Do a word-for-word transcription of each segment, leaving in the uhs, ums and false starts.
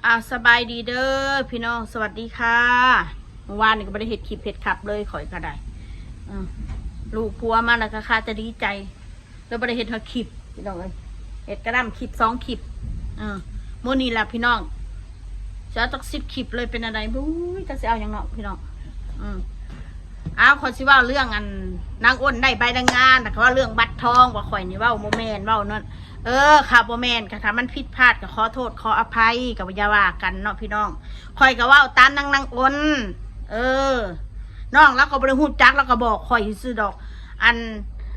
อ่า สบายดีเด้อพี่น้อง สวัสดีค่ะ เมื่อวานนี้ก็บ่ได้เฮ็ดคลิปเฮ็ดคลับเลย ข่อยก็ได้ อืม ลูกผัวมาแล้วก็คาจะดีใจ แล้วบ่ได้เฮ็ดฮอดคลิป พี่น้องเอ้ย เฮ็ดกะหล่ำคลิปสองคลิป เออ มื้อนี้ล่ะพี่น้อง จะเอาจักสิบคลิปเลย เป็นอะไร บุ้ย จักสิเอาหยังเนาะพี่น้อง อืม อ้าว ข่อยสิเว้าเรื่องอัน นางอ้นได้ใบแรงงาน แล้วก็ว่าเรื่องบัตรทอง ว่าข่อยนี่เว้าบ่แม่น เว้านั่น เออ ค่ะ บ่แม่น ค่ะ ถ้ามันผิดพลาดก็ขอโทษ ขออภัย ก็อย่าว่ากันเนาะพี่น้อง ข่อยก็เว้าตามนาง นางอ้น เออ น้องลาวก็บ่ได้ฮู้จัก ลาวก็บอกข่อยซื่อๆดอก อัน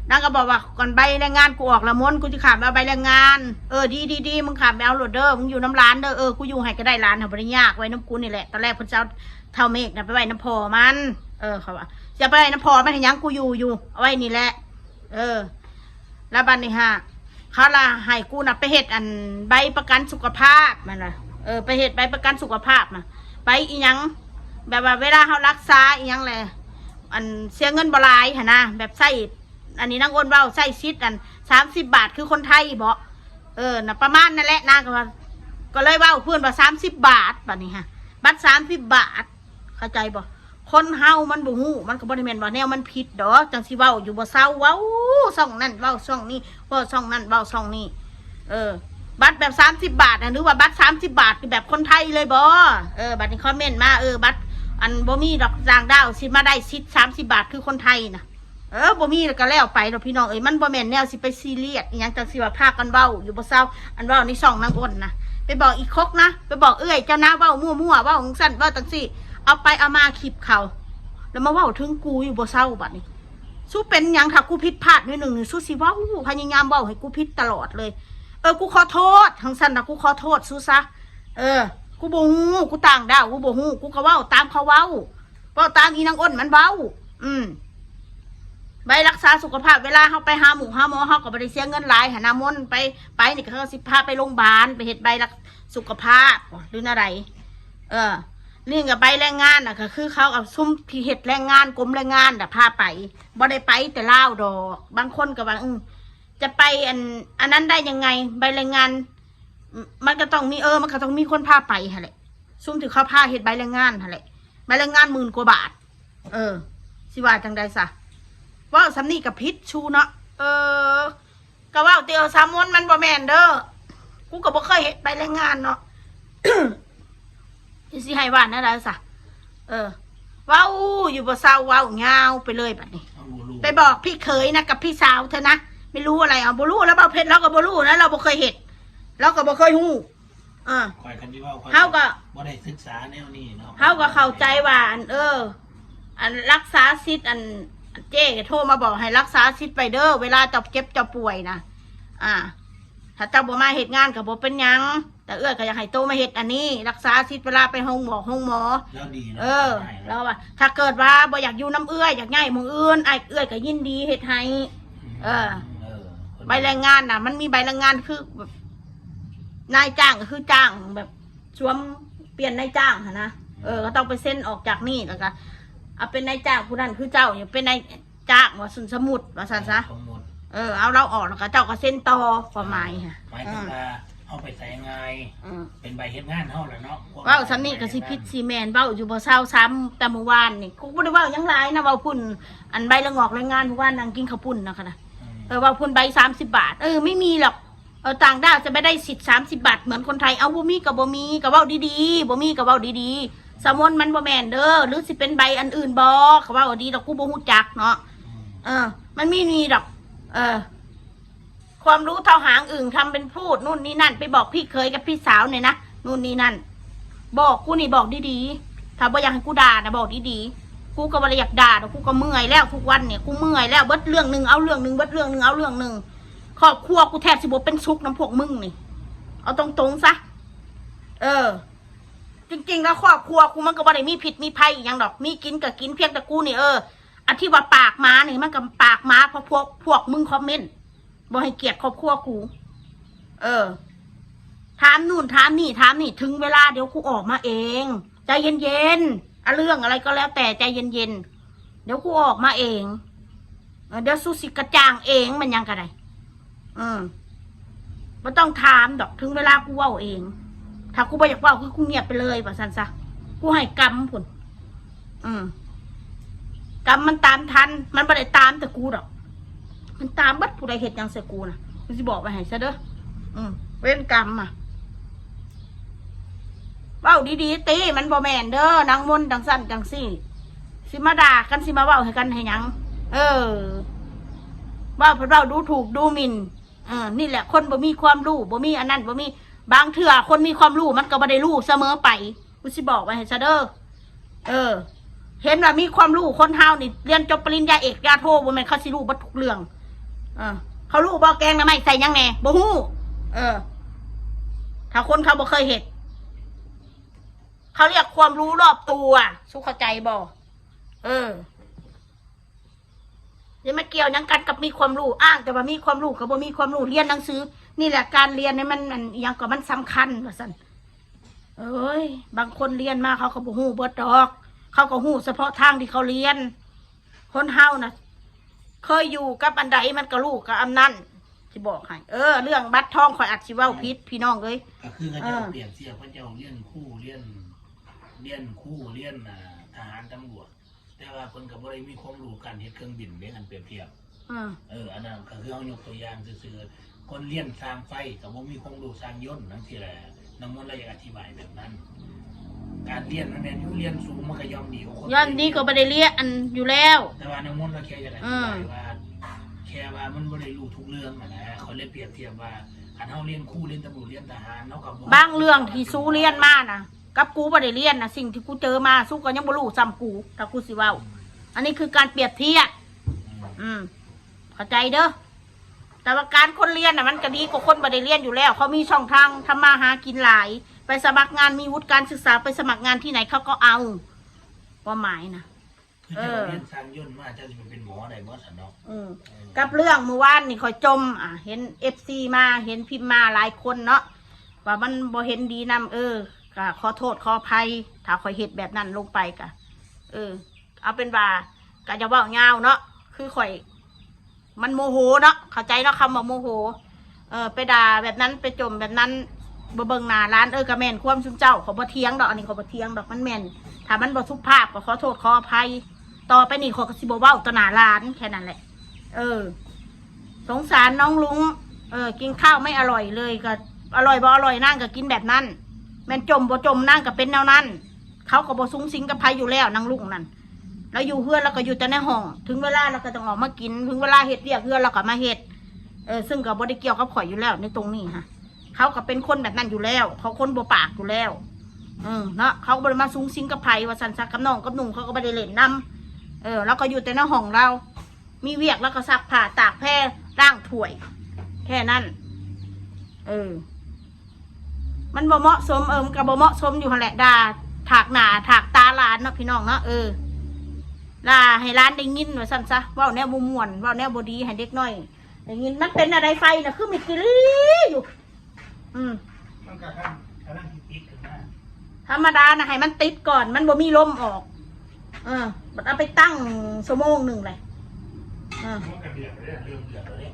นางก็บอกว่า "ก่อนใบแรงงานกูออกละมน กูสิข้ามไปเอาใบแรงงาน" "เออ ดีๆๆ มึงข้ามไปเอาโลดเด้อ มึงอยู่นำหลานเด้อ" "เออ กูอยู่ให้ก็ได้ หลานหั้นบ่ได้ยาก ไว้นำกูนี่แหละ" ตอนแรกเพิ่นสิเอาเฒ่าเมฆน่ะไปไว้นำพ่อมัน เออ เขาว่า "สิเอาไปไว้นำพ่อมันเฮ็ดหยัง กูอยู่อยู่ เอาไว้นี่แหละ" เออ แล้วบัดนี้ฮะ เขาละให้กูน่ะไปเฮ็ดอันใบประกันสุขภาพ มันว่า เออ ไปเฮ็ดใบประกันสุขภาพน่ะ ใบอีหยัง แบบว่าเวลาเฮารักษาอีหยังแหละ อันเสียเงินบ่หลายหั้นนะ แบบใช้ อันนี้นางอ้นเว้า ใช้สิทธิ์อันสามสิบบาทคือคนไทยบ่ เออ น่ะ ประมาณนั่นแหละ นางก็ว่า ก็เลยเว้าเพิ่นว่าสามสิบบาท บัดนี้ฮะ บัตรสามสิบบาท เข้าใจบ่ คนเฮามันบ่ฮู้ มันก็บ่ได้แม่นว่าแนวมันผิดดอก จั่งสิเว้าอยู่บ่เซา เว้าช่องนั่น เว้าช่องนี้ เว้าช่องนั่น เว้าช่องนี้ เออ บัตรแบบสามสิบบาทน่ะ หรือว่าบัตรสามสิบบาท คือแบบคนไทยเลยบ่ เออ บัดนี้คอมเมนต์มา เออ บัตร อันบ่มีดอก ต่างด้าวสิมาได้สิทธิ์สามสิบบาท คือคนไทยน่ะ เออ บ่มีแล้วก็แล้วไปดอกพี่น้องเอ้ย มันบ่แม่นแนวสิไปซีเรียสอีหยัง จั่งสิว่าพากันเว้าอยู่บ่เซา อันเว้าในช่องนางอ้นนะ ไปบอกอีคกนะ ไปบอกเอื้อยเจ้านะ เว้ามั่วๆ เว้าจั่งซั้น เว้าจั่งซี้ เอาไปเอามาคลิปเขา แล้วมาเว้าถึงกูอยู่บ่เซาบัดนี้ สู้เป็นหยัง ถ้ากูผิดพลาดนิดหนึ่งนี่ สู้สิเว้า พยายามเว้าให้กูผิดตลอดเลย เออ กูขอโทษ จั่งซั้นนะ กูขอโทษสู้ซะ เออ กูบ่ฮู้ กูต่างด้าว กูบ่ฮู้ กูก็เว้าตามเขาเว้า เว้าตามอีนางอ้นมันเว้า อืม ใบรักษาสุขภาพ เวลาเฮาไปหาหมู่หาหมอ เฮาก็บ่ได้เสียเงินหลายหั้นนะ มนไป ไปนี่ก็เขาสิพาไปโรงพยาบาล ไปเฮ็ดใบรักสุขภาพ หรือแนวใด เออ เรื่องกับใบแรงงานน่ะ ก็คือเขาเอาซุมที่เฮ็ดแรงงาน กรมแรงงานน่ะ พาไป บ่ได้ไปแต่ลาวดอก บางคนก็ว่า อืม จะไปอัน อันนั้นได้ยังไง ใบแรงงาน มันก็ต้องมี เออ มันก็ต้องมีคนพาไปหั้นแหละ ซุมที่เขาพาเฮ็ดใบแรงงานหั้นแหละ ใบแรงงานหมื่นกว่าบาท เออ สิว่าจั่งใดซะ เว้าส่ำนี้ก็ผิดชูเนาะ เออ ก็เว้าติ เออ สามมนมันบ่แม่นเด้อ กูก็บ่เคยเฮ็ดใบแรงงานเนาะ สิให้ว่าแนวใดซะ เออ เว้าอยู่บ่เซา เว้ายาวไปเลยบัดนี้ เอาบ่รู้ ไปบอกพี่เขยนะกับพี่สาวเธอนะ ไม่รู้อะไร เอาบ่รู้ แล้วบ่าวเพชรลาวก็บ่รู้นะ ลาวบ่เคยเฮ็ด ลาวก็บ่เคยฮู้ เออ ข่อยคันสิเว้า ข่อย เฮาก็ บ่ได้ศึกษาแนวนี้เนาะ เฮาก็เข้าใจว่า อัน เออ อันรักษาสิทธิ์ อัน เจ้โทรมาบอกให้รักษาสิทธิ์ไปเด้อ เวลาเจ้าเจ็บเจ้าป่วยนะ อ่า ถ้าเจ้าบ่มาเฮ็ดงานก็บ่เป็นหยัง แต่เอื้อยก็อยากให้โตมาเฮ็ดอันนี้ รักษาสิทธิ์เวลาไปโรงหมอ โรงหมอ แล้วดีนะ เออ ได้นะ แล้วว่า ถ้าเกิดว่าบ่อยากอยู่นำเอื้อย อยากย้ายหม่องอื่น อ้ายเอื้อยก็ยินดีเฮ็ดให้ เออ เออ ใบแรงงานน่ะ มันมีใบแรงงานคือแบบ นายจ้างก็คือจ้างแบบ สวมเปลี่ยนนายจ้างหั้นนะ เออ ก็ต้องไปเซ็นออกจากนี่ แล้วก็เอาเป็นนายจ้างผู้นั้นคือเจ้า อย่าเป็นนายจ้างว่าซั่น สมมุติว่าซั่นซะ สมมุติ เออ เอาลาวออก แล้วก็เจ้าก็เซ็นต่อ ความหมายฮะ หมายถึงว่า เออ เอาไปใส่ง่าย เออ เป็นใบเฮ็ดงานเฮาแหละเนาะ เว้าส่ำนี้ก็สิผิดสิแม่น เว้าอยู่บ่เซา ซ้ำแต่มื้อวานนี่ กูบ่ได้เว้าหยังหลายนะ เว้าพุ่น อันใบละงอกแรงงาน มื้อวานนั่งกินข้าวปุ้นนะคะนะ อืม เออ เว้าพุ่นใบสามสิบบาท เออ ไม่มีหรอก เออ ต่างด้าวจะไม่ได้สิทธิ์สามสิบบาทเหมือนคนไทย เอา บ่มีก็บ่มี ก็เว้าดีๆ บ่มีก็เว้าดีๆ สามมนมันบ่แม่นเด้อ หรือสิเป็นใบอันอื่นบ่ ก็เว้าดีดอก กูบ่ฮู้จักเนาะ เออ มันมีนี่ดอก เออ ความรู้เท่าหางอึ่ง ทำเป็นพูดนู่นนี่นั่น ไปบอกพี่เขยกับพี่สาวเนี่ยนะ นู่นนี่นั่น บอกกูนี่ บอกดีๆ ถ้าบ่อยากให้กูด่านะ บอกดีๆ กูก็บ่ได้อยากด่าดอก กูก็เมื่อยแล้ว ทุกวันเนี่ย กูเมื่อยแล้ว เบิดเรื่องหนึ่งเอาเรื่องหนึ่ง เบิดเรื่องหนึ่งเอาเรื่องหนึ่ง ครอบครัวกูแทบสิบ่เป็นสุขนำพวกมึงนี่ เอาตรงๆซะ เออ จริงๆแล้วครอบครัวกูมันก็บ่ได้มีพิษมีภัยอีหยังดอก มีกินก็กิน เพียงแต่กูนี่ เออ อันที่ว่าปากหมานี่ มันก็ปากหมาเพราะพวก พวกมึงคอมเมนต์ บ่ให้เกียรติครอบครัวกู เออ ถามนู่นถามนี่ถามนี่ ถึงเวลาเดี๋ยวกูออกมาเอง ใจเย็นๆ อ่ะ เรื่องอะไรก็แล้วแต่ใจเย็นๆ เดี๋ยวกูออกมาเอง เออ เดี๋ยวสู้สิกระจ่างเอง มันหยังก็ได้ อืม บ่ต้องถามดอก ถึงเวลากูเว้าเอง ถ้ากูบ่อยากเว้าคือกูเงียบไปเลย ว่าซั่นซะ กูให้กรรมพุ้น อืม กรรมมันตามทัน มันบ่ได้ตามแต่กูดอก มันตามเบิดผู้ใดเฮ็ดหยังใส่กูน่ะ กูสิบอกไว้ให้ซะเด้อ อืม เวรกรรมอะ เว้าดีๆ ติ มันบ่แม่นเด้อ นางมนต์จังซั่นจังซี่ สิมาด่ากัน สิมาเว้าให้กันให้หยัง เออ เว้าเพิ่นเว้าดูถูกดูหมิ่น เออ นี่แหละ คนบ่มีความรู้ บ่มีอันนั้น บ่มี บางเทื่อคนมีความรู้มันก็บ่ได้รู้เสมอไป กูสิบอกไว้ให้ซะเด้อ เออ เห็นว่ามีความรู้ คนเฮานี่เรียนจบปริญญาเอก ปริญญาโท บ่แม่นเขาสิรู้เบิดทุกเรื่อง เออ เขารู้บ่แกงหน่อไม้ใส่หยังแหน่ บ่ฮู้ เออ ถ้าคนเขาบ่เคยเฮ็ด เขาเรียกความรู้รอบตัว สุเข้าใจบ่ เออ อย่ามาเกี่ยวหยังกันกับมีความรู้ อ้างแต่ว่ามีความรู้ก็บ่มีความรู้ เรียนหนังสือ นี่แหละ การเรียนเนี่ยมัน มันอิหยังก็มันสำคัญว่าซั่น เอ้ย บางคนเรียนมาเขาก็บ่ฮู้เบิดดอก เขาก็ฮู้เฉพาะทางที่เขาเรียน คนเฮาน่ะ เคยอยู่กับอันใดมันก็รู้กับอันนั้น สิบอกให้ เออ เรื่องบัตรทองข้อยอาจสิเว้าผิด พี่น้องเอ้ย ก็คือเขาเจ้า เออ เปรียบเทียบเขาเจ้าเรียนครู เรียน เรียนครู เรียน อ่า ทหาร ตำรวจ แต่ว่าเพิ่นก็บ่ได้มีความรู้การเฮ็ดเครื่องบินเด้ คันเปรียบเทียบ อืม เออ อันนั้นก็คือเฮายกตัวอย่างซื่อๆ คนเรียนช่างไฟก็บ่มีความรู้ช่างยนต์จังซี้แหละ นางมนต์ลาวอยากอธิบายแบบนั้น การเรียนมันแม่นอยู่ เรียนสูงมันก็ย่อมดีกว่าคน ย่อมดีกว่าบ่ได้เรียนอยู่แล้ว แต่ว่านางมนต์ลาวแค่อยากอธิบาย อืม ว่า แค่ว่ามันบ่ได้รู้ทุกเรื่องหั้นนะ เขาเลยเปรียบเทียบว่า คันเฮาเรียนครู เรียนตำรวจ เรียนทหาร เฮาก็บ่ บางเรื่องที่สูเรียนมาน่ะ กับกูบ่ได้เรียนน่ะ สิ่งที่กูเจอมา สูก็ยังบ่รู้ส่ำกู ถ้ากูสิเว้า อันนี้คือการเปรียบเทียบ อืม เข้าใจเด้อ แต่ว่าการคนเรียนน่ะ มันก็ดีกว่าคนบ่ได้เรียนอยู่แล้ว เขามีช่องทางทำมาหากินหลาย ไปสมัครงาน มีวุฒิการศึกษา ไปสมัครงานที่ไหนเขาก็เอา ความหมายน่ะ คือเจ้า เออ เรียนช่างยนต์มา เจ้าสิไปเป็นหมอได้บ่ซั่นเนาะ อืม เออ กับเรื่องมื้อวานนี่ข้อยจ่ม อ่ะ เห็นเอฟซีมา เห็นพิมพ์มาหลายคนเนาะ ว่ามันบ่เห็นดีนำ เออ ก็ขอโทษขออภัย ถ้าข้อยเฮ็ดแบบนั้นลงไปก็ เออ เอาเป็นว่า ก็อย่าเว้ายาวเนาะ คือข้อย มันโมโหเนาะ เข้าใจเนาะ คำว่าโมโห เออ ไปด่าแบบนั้น ไปจ่มแบบนั้น บ่เบิ่งหน้าหลาน เออ ก็แม่นความซุมเจ้า ข้อยบ่เถียงดอก อันนี้ข้อยบ่เถียงดอก มันแม่น ถ้ามันบ่สุภาพก็ขอโทษขออภัย ต่อไปนี้ข้อยก็สิบ่เว้าต่อหน้าหลาน แค่นั้นแหละ เออ สงสารน้องลุง เออ กินข้าวไม่อร่อยเลย ก็อร่อยบ่อร่อยนางก็กินแบบนั้น แม่นจ่มบ่จ่มนางก็เป็นแนวนั้น เขาก็บ่สุงสิงกับไผอยู่แล้ว นางลุงนั่น แล้วอยู่เฮือนแล้วก็อยู่แต่ในห้อง ถึงเวลาแล้วก็ต้องออกมากิน ถึงเวลาเฮ็ดเวียกเฮือนแล้วก็มาเฮ็ด เออ ซึ่งก็บ่ได้เกี่ยวกับข้อยอยู่แล้วในตรงนี้ฮะ เขาก็เป็นคนแบบนั้นอยู่แล้ว เขาคนบ่ปากอยู่แล้ว เออ เนาะ เขาก็บ่ได้มาสุงสิงกับไผ ว่าซั่นซะ กับน้องกับนุ่งเขาก็บ่ได้เล่นนำ เออ แล้วก็อยู่แต่ในห้องเรา มีเวียกแล้วก็ซักผ้า ตากแพร ล้างถ้วย แค่นั้น เออ มันบ่เหมาะสม เออ มันก็บ่เหมาะสมอยู่หั่นแหละ ด่าถากหน้าถากตาหลานเนาะพี่น้องเนาะ เออ ด่าให้หลานได้ยินว่าซั่นซะ เว้าแนวบ่ม่วน เว้าแนวบ่ดีให้เด็กน้อยได้ยิน มันเป็นอะไรไฟน่ะ คือมิดจิลีอยู่ อืม มันก็กำลัง กำลังสิติดขึ้นมา ธรรมดานะ ให้มันติดก่อน มันบ่มีลมออก เออ บัดเอาไปตั้งชั่วโมงหนึ่งเลย เออ มันก็เดือดเลย เริ่มเดือดแล้วเนี่ย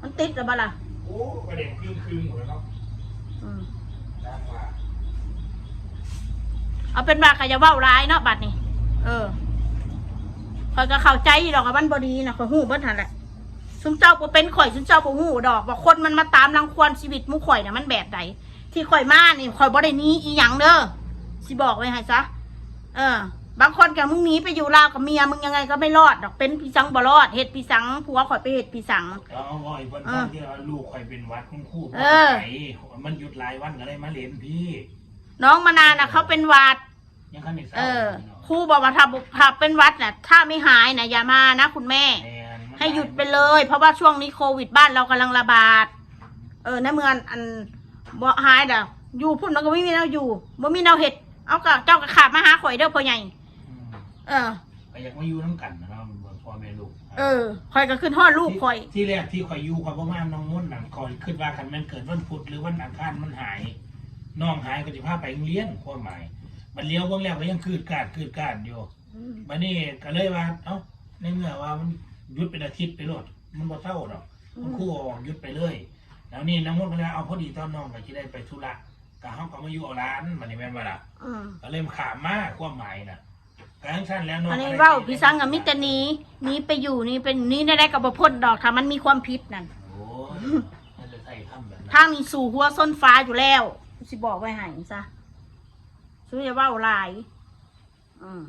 มันติดแล้วบ่ล่ะ โอ้ กระเด็นครึ่งๆหมดแล้วเนาะ อืม ดังว่า เอาเป็นว่าก็อย่าเว้าหลายเนาะบัดนี้ เออ ข้อยก็เข้าใจดอกว่ามันบ่ดีนะ ข้อยฮู้เบิดหั่นแหละ ซุมเจ้าบ่เป็นข้อย ซุมเจ้าบ่ฮู้ดอก ว่าคนมันมาตามรังควานชีวิตหมู่ข้อยน่ะ มันแบบใด ที่ข้อยมานี่ ข้อยบ่ได้หนีอีหยังเด้อ สิบอกไว้ให้ซะ เออ บางคนก็ มึงหนีไปอยู่ลาวกับเมีย มึงยังไงก็ไม่รอดดอก เป็นผีสังบ่รอด เฮ็ดผีสัง ผัวข้อยไปเฮ็ดผีสัง เอา เอาอีกวัน เออ ที่ว่าลูกข้อยเป็นหวัด คุณครู เออ ไป มันหยุดหลายวันก็เลยมาเล่นพี่ น้องมะนาวน่ะ เขาเป็นหวัด ยังคันได้เศร้า เออ อยู่เนาะ ครูบอกว่าถ้าบ่ ถ้าเป็นหวัดน่ะ ถ้าไม่หายน่ะ อย่ามานะคุณแม่ แม่น มัน ให้หยุดไปเลย เพราะว่าช่วงนี้โควิดบ้านเรากำลังระบาด เออ ในเมืองอันบ่หายดอก อยู่พุ้นมันก็บ่มีแนวอยู่ บ่มีแนวเฮ็ด เอาก็ เจ้าก็ข้ามมาหาข้อยเด้อพ่อใหญ่ อืม เออ ก็อยากมาอยู่นำกันนะเนาะ พ่อแม่ลูก เออ ข้อยก็คิดฮอดลูกข้อย ที่ ที่แรกที่ข้อยอยู่ ข้อยบ่มาน้องมนต์นั่น ข้อยคิดว่าคันแม่นเกิดวันพุธหรือวันอังคารมันหาย น้องหายก็สิพาไปโรงเรียน ความหมาย บัดเลี้ยวเบิ่งแล้วก็ยังคืดคาด คืดคาดอยู่ อืม บัดนี้ก็เลยว่า เอ้า ในเมื่อว่ามันหยุดเป็นอาทิตย์ไปโลด มันบ่เซาดอก อืม คุณครูก็บอกหยุดไปเลย แล้วนี่นางมนต์ก็เลย เอา พอดีตอนน้องก็สิได้ไปธุระ ก็เฮาก็มาอยู่เอาหลานบัดนี้แม่นบ่ล่ะ อืม ก็เลยข้ามมาความหมายน่ะก็จังซั่นแหล้วเนาะ อันนี้เว้าพี่สังก็มีแต่หนีหนีไปอยู่หนีเป็นหนีได้ก็บ่พ้นดอก ถ้ามันมีความผิดนั่น โอ้ยมันจะใส่คำแบบนั้น ทางนี้สู่หัวส้นฟ้าอยู่แล้ว สิบอกไว้ให้ซะ สู้อย่าเว้าหลาย อืม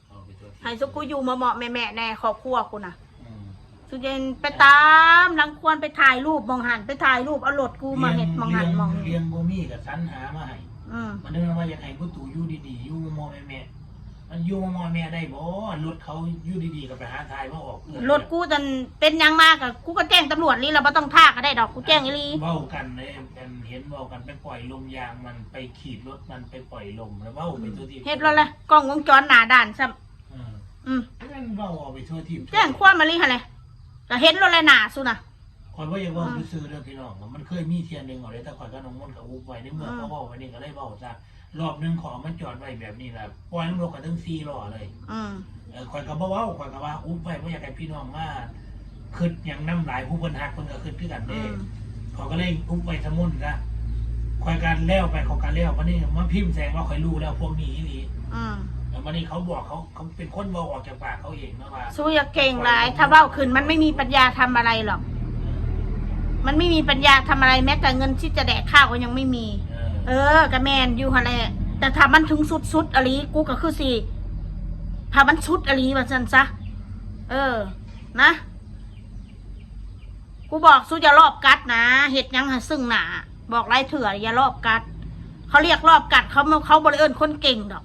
เอาไปตัวที่ ให้สุกูอยู่เหมาะๆแม่ๆแน่ครอบครัวกูน่ะ อืม สุเย็นไปตามรังควานไปถ่ายรูปหม่องหันไปถ่ายรูปเอารถกูมาเฮ็ดหม่องหันหม่อง เลี้ นี้ ยงบ่มีก็สรรหามาให้ อืม มันนึกว่าอยากให้ผู้ตู่อยู่ดีๆอยู่มอแม่ๆมันอยู่มอแม่ได้บ่รถเขาอยู่ดีๆก็ไปหาถ่ายมาออกเพื่อน รถกูตันเป็นหยังมากอะกูก็แจ้งตำรวจลีแล้วบ่ต้องท่าก็ได้ดอกกูแจ้งอีหลี เว้ากันเลยอันเห็นเว้ากันไปปล่อยลมยางมันไปขีดรถมันไปปล่อยลมแล้วเว้าไปทั่วที่ เฮ็ดแล้วแหละกล้องวงจรหน้าด่านซ้ำ เออ อืม แม่นเว้าออกไปทั่วที่ แจ้งความมาลีหั่นแหละก็เห็นแล้วแหละหน้าสุน่ะ คอยว่าอยากเว้าซื่อๆเด้อพี่น้องมันเคยมีเที่ยหนึงเอาเลยแต่คอยกับน้องมนต์กับอุ๊บไว้ในเมื่อ อืม เขาเว้าไว้นี่ก็เลยเว้าจ้ะรอบหนึงขอมันจอดไว้แบบนี้แหละปล่อยมันลงกันทั้งสี่ล้อเลย อืม เออข่อยก็บ่เว้าข่อยก็ว่าอุ๊บไว้บ่อยากให้พี่น้องมาคิดหยังนำหลายผู้เพิ่นฮักเพิ่นก็คิดคือกัน อื เด้ ม เขาก็เลยอุ๊บไว้สมุนละข่อยก็แล้วไปเขาก็แล้วบัดนี้มาพิมพ์แสดงว่าข่อยรู้แล้วพวกนี้อีหลี อืม แล้วบัดนี้เขาบอกเขาเขาเป็นคนเว้าออกจากปากเขาเองนะว่า สู้อย่าเก่งหลาย ถ้าเว้าขึ้นมันไม่มีปัญญาทำอะไรหรอก มันไม่มีปัญญาทำอะไรแม้แต่เงินที่จะแดกข้าวก็ยังไม่มี เออ เออก็แม่นอยู่หั่นแหละ แต่ถ้ามันถึงสุดๆอหลีกูก็คือสิถ้ามันสุดอหลีว่าซั่นซะ เออ นะ กูบอกสู้อย่าลอบกัดนะ เฮ็ดหยังให้ซึ่งหน้า บอกหลายเทื่ออย่าลอบกัด เขาเรียกลอบกัด เขาเขาบ่ได้เอิ้นคนเก่งดอก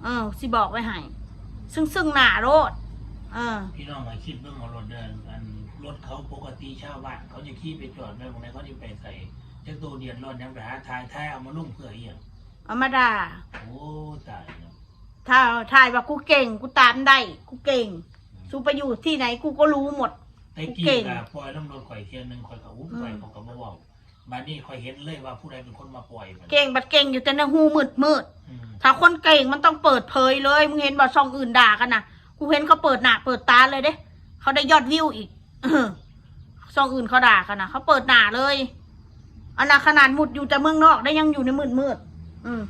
เออ สิบอกไว้ให้ ซึ่งซึ่งหน้าโลด เออ พี่น้องมาคิดเบิ่งเอารถเดินอันรถเขาปกติชาวบ้านเขาจะขี่ไปจอดไว้บางไหนเขาจะไปใส่จักตัวเดือดร้อนหยังไปหาทายทายเอามาลงเพื่ออีหยัง เอามาด่า โอ้ตายเนาะ ถ้าถ่ายว่ากูเก่ง กูตามได้ กูเก่ง สู้ไปอยู่ที่ไหนกูก็รู้หมด แต่กี้ เก่ง ก็ปล่อยลำรถข่อยเที่ยหนึงข่อยก็อุ๊บ อืม ข่อยเขาก็บ่เว้าบัดนี้ข่อยเห็นเลยว่าผู้ใดเป็นคนมาปล่อยมัน เก่งบัดเก่งอยู่แต่ในหูมืดมืด อืม ถ้าคนเก่งมันต้องเปิดเผยเลย มึงเห็นบ่ช่องอื่นด่ากันนะ กูเห็นเขาเปิดหน้าเปิดตาเลยเด้ เขาได้ยอดวิวอีก ช่องอื่นเขาด่ากันนะ เขาเปิดหน้าเลย อันนั้นขนาดมุดอยู่แต่เมืองนอกได้ยังอยู่ในมืดมืด อืม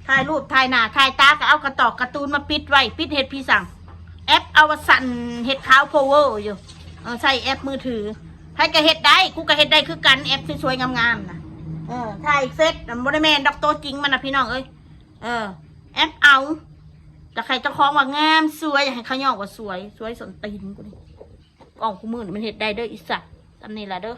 ถ่ายรูปถ่ายหน้าถ่ายตาก็เอากระตอกการ์ตูนมาปิดไว้ ปิดเฮ็ดพี่สั่ง แอปอวสันเฮ็ดขาวโพเวอร์อยู่ เออ ใช้แอปมือถือ ใครก็เฮ็ดได้ กูก็เฮ็ดได้คือกัน แอปสวยๆงามๆนะ เออ ถ่ายเสร็จมันบ่ได้แม่นดอกตัวจริงมันนะพี่น้องเอ้ย เออ แอปเอา แต่ใครเจ้าของว่างามสวย อยากให้เขาย่องว่าสวย สวยส้นตีนกูนี่ กล้องกูมือนี่มันเฮ็ดได้เด้ออีสัตว์ อันนี้ล่ะเด้อ